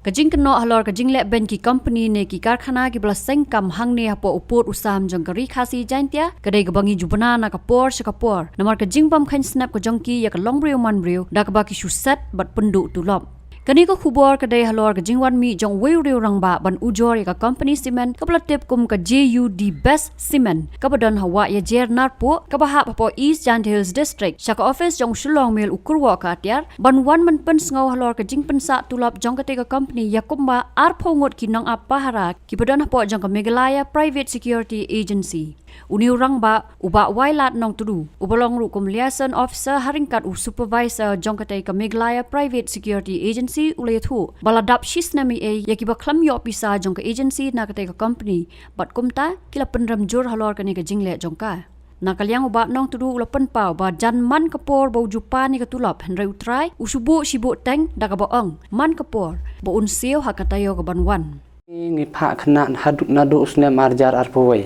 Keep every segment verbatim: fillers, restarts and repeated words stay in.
Ka jingkynnoh halor ka jingleh beiñ ki company ne ki karkhana kiba la seng kam hangne hapoh u pud u sam jong ka Ri Khasi Jaintia ka dei kaba ngi ju bna na ka por sha ka por. Namar ka jingbym kheiñ snep ka jong ki ïa ka longbriew manbriew da kaba ki shu set bad pynduh tulop. Kane ka khubor ka dei halor ka jingwan mih jong uwei u riew rangbah ban ujor ïa ka company cement kaba la tip kum ka J U D Best Cement kaba don ha Wah Ïajer Narpuh kaba hap hapoh East Jaintia Hills District. Sha ka office jong u Shillong Mail u kyrwoh ka atiar ban wan ban pynsngew halor ka jingpynsah tulop jong katei ka company ïa kumba arphew ngut ki nongap pahara kiba don hapoh jong ka Meghalaya Private Security Agency. Une u rangbah u Bah Wailadmik Nongtdu uba long ruh kum liaison officer ha ryngkat u supervisor jong katei ka Meghalaya Private Security Agency u la ïathuh ba la dap shi snem eiei ïa kiba khlem ïoh pisa jong ka agency na katei ka company bad kumta ki la pynrem jur halor kane ka jingleh jong ka. Na ka liang u Bah Nongtdu u la pynpaw ba jan man ka por ba u ju pan ïa ka tulop hynrei U Trai u shu buh shi buhteng da kaba ong man ka por ba un siew ha ka taïew kaban wan. Ngi phah khynnah haduh naduh u snem ar hajar arphew wei.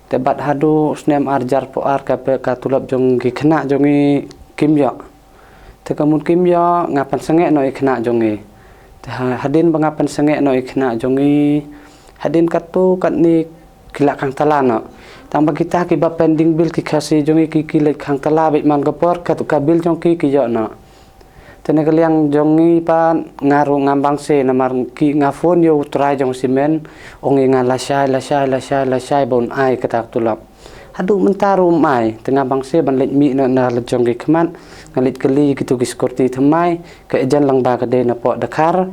Te bad haduh u snem ar hajar arphew ar ka pe ka tulop jong ki khynnah jong ngi kim ïoh. Te ka mut kim ïoh nga pynsangeh noh ïa ki khynnah jong ngi. Te ha-, hadien ba nga pynsangeh noh ïa ki khynnah jong ngi, hadien katto katne ki la khang tala noh. Tang ba kita kiba pending bill ki Khasi jong ngi ki, ki leit khang tala beit man ka por, katto ka bill jong ki ki ïoh noh. Te na ka liang jong ngi pat nga ruh ngam bang seh namar ki nga phone ïa U Trai jong cement, ong ïa nga lashai, lashai, lashai, lashai ba un ai kata ka tulop. Haduh mynta ruh um ai, te nga bang seh ban leit mih noh na la jong ki khmat, nga leit kylli kito ki security thymmai, ka agent lang ba ka dei napoh Dkhar.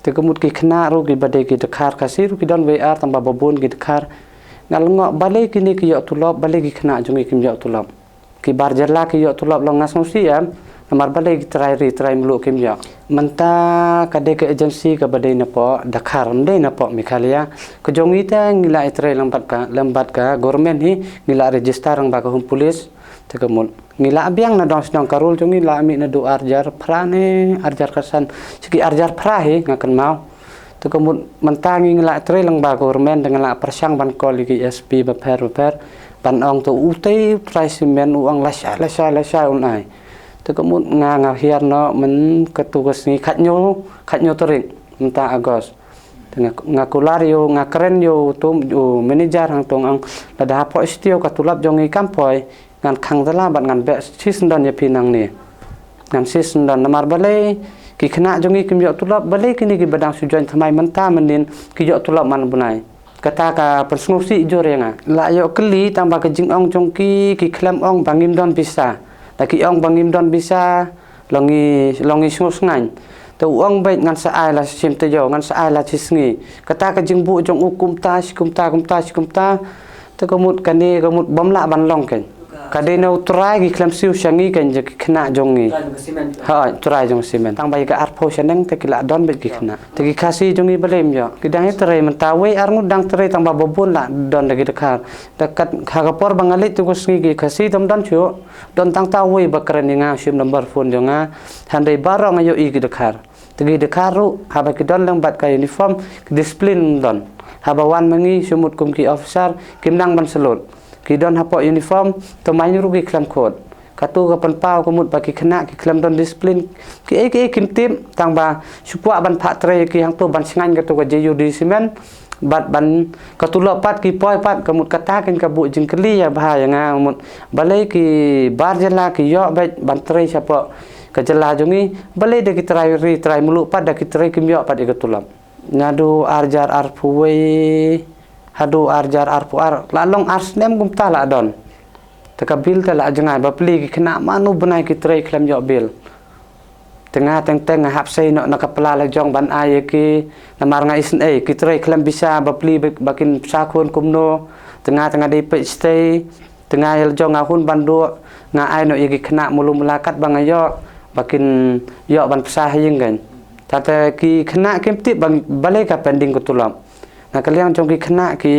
Te ka mut ki khynnah ruh kiba dei ki Dkhar Khasi ruh ki don wei ar tang ba babun ki Dkhar. Nga lyngngoh balei kine ki ïoh tulop, balei ki khynnah jong ngi kim ïoh tulop. Ki bar jylla ki ïoh tulop long nga sngewsih em, namar balei ki trai ri trai mluh kim ïoh. Mynta ka dei ka agency kaba dei napoh Dkhar, ym dei napoh Meghalaya. Ka jong ngi te ngi la ïatrei lang bad ka, lang bad ka government hi, ngi la register lang bad ka Home Police, te ka mut. Ngi la biang na dong sdang ka rule jong ngi la mih naduh ar hajar phra ne, ar hajar khatsan. Siki ar hajar phra hi nga kynmaw. Te ka mut mynta ngi ngi la trei lang ba government te ngi la pyrshang ban call ïa ki S P bapher bapher ban ong to utei u trai cement u ong lashai lashai lashai un ai. Te ka mut nga nga hiar noh myn katu ka sngi khatñiew, khatñiew tarik mynta August. Te nga, nga kular ïa u, nga kren ïa u tum u manager hangto nga ong lada hapoh studio ka tulop jong ngi kam poi. Ngan khang tala bad ngan beh shisyndon ïa phi nangne. Ngan shisyndon namar balei ki khynnah jong ngi kim ïoh tulop, balei kine kiba dang shu join thymmai mynta mynnin ki ïoh tulop man bnai. Kata ka pynsngewsih jur ïa nga. La ïoh kylli tang ba ka jingong jong ki, ki khlem ong ba ngim don pisa. Da ki ong ba ngim don pisa, long ngi, long ngi sngewsngaiñ. Te u ong beit ngan sa ai la shim taïew, ngan sa ai la shisngi. Kata ka jingbuh jong u kumta shi kumta, kumta shi kumta. Te ka mut kane ka mut bym lah ban long kein. Ka dei na u trai ki khlem siew sha ngi kein ki khynnah jong ngi. Trai jong ka cement. Ha, trai jong ka cement. Tang ba ïa ka arphew shaneng te ki la don beit ki khynnah. Te ki Khasi jong ngi balei ym ïoh. Ki dang ïatrei mynta wei ar ngut dang trei tang ba babun la don da ki Dkhar. Te kat ha ka por ba nga leit tu ka sngi ki Khasi tam don shuh. Don tang ta wei ba kren ïa nga shim number phone jong nga. Hynrei baroh nga ïohi ki Dkhar. Te ki Dkhar ruh haba ki don lang bad ka uniform ki discipline don. Haba wan ma ngi shu mut kum ki officer kim nang ban salute. Ki don hapoh uniform thymmai ruh ki khlem khot. Katu ka pynpaw ka mut ba ki khynnah ki khlem don discipline. Kiei kiei kim tip tang ba shu kwah ban phah trei ki hangto ban shngaiñ katu ka J U D cement. Bad ban ka tulop pat ki poi pat ka mut kata kein ka buh jingkylli ïa bha ïa nga mut balei ki bar jylla ki ïoh beit ban trei shapoh ka jylla jong ngi balei da ki trai ri trai mluh pat da ki trai kim ïoh pat ïa ka tulop. Naduh ar hajar arphew wei haduh ar hajar arphew ar la long ar snem kumta la don. Te ka bill te la jngai bapli ki khynnah mano bnai ki trei khlem ïoh bill. Te nga teng teng nga hap sei noh na ka pla la jong ban ai ïa ki namar nga isynei ki trei khlem bisa bapli ba kin sa khun kumno. Te nga te nga dei peit stei te nga ïa la jong nga hun ban duh nga ai noh ïa ki khynnah mulu mula kat ba nga ïoh ba kin ïoh ban psa ha ïing kein. Te ki khynnah kim tip ba balei ka pending ka tulop. Na ka liang jong ki khynnah ki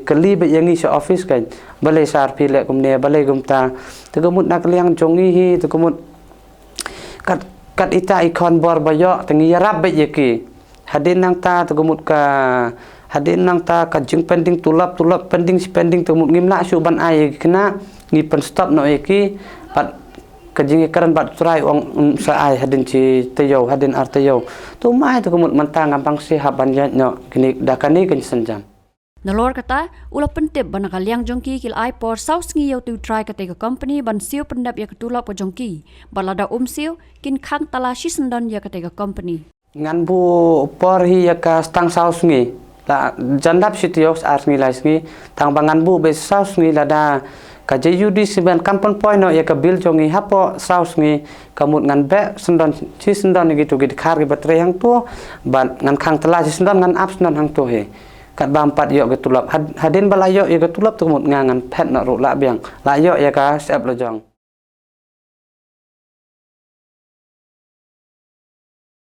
kylli beit ïa ngi sha office kein balei sir phi leh kumne balei kumta. Te ka mut na ka liang jong ngi hi te ka mut kat, kat ita i khon bor ba ïoh te ngi ïarap beit ïa ki. Hadien nangta te ka mut ka hadien nangta ka jingpending tulop tulop pending shi pending te ka mut ngim lah shuh ban ai ïa ki khynnah ngi pynstop noh ïa ki. Bad Ka jingkren bad u trai u ong, um, sa ai hadien shi taïew, hadien ar taïew. To ma ai to ka mut mynta ngam pang shi hap ban ïaid noh kine da kane ka jingsynjam. Nalor kata, u la pyntip ba na ka liang jong ki ki la ai por saw sngi ïa utu u trai kata ka company ban siew pyndep ïa ka tulop ka jong ki. Bad lada um siew, kin khang tala shisyndon ïa kata ka company. Ngan buh por hi ïa ka tang saw sngi. La jan dap shi taïew, ar sngi lai sngi. Tang ba ngan buh beit saw sngi lada ka J U D C ban kam pynpoi noh ïa ka bill jong ngi hapoh saw sngi, ka mut ngan beh syndon, shisyndon ïa kitu ki dkhar kiba trei hangtu. Bad ngan khang tala shisyndon, ngan ap syndon hangtu hi. Katba ym pat ïoh ka tulop. Had-, hadien ba la ïoh ïa ka tulop to ka mut nga ngan phet noh ruh lah biang. La ïoh ïa ka syep la jong.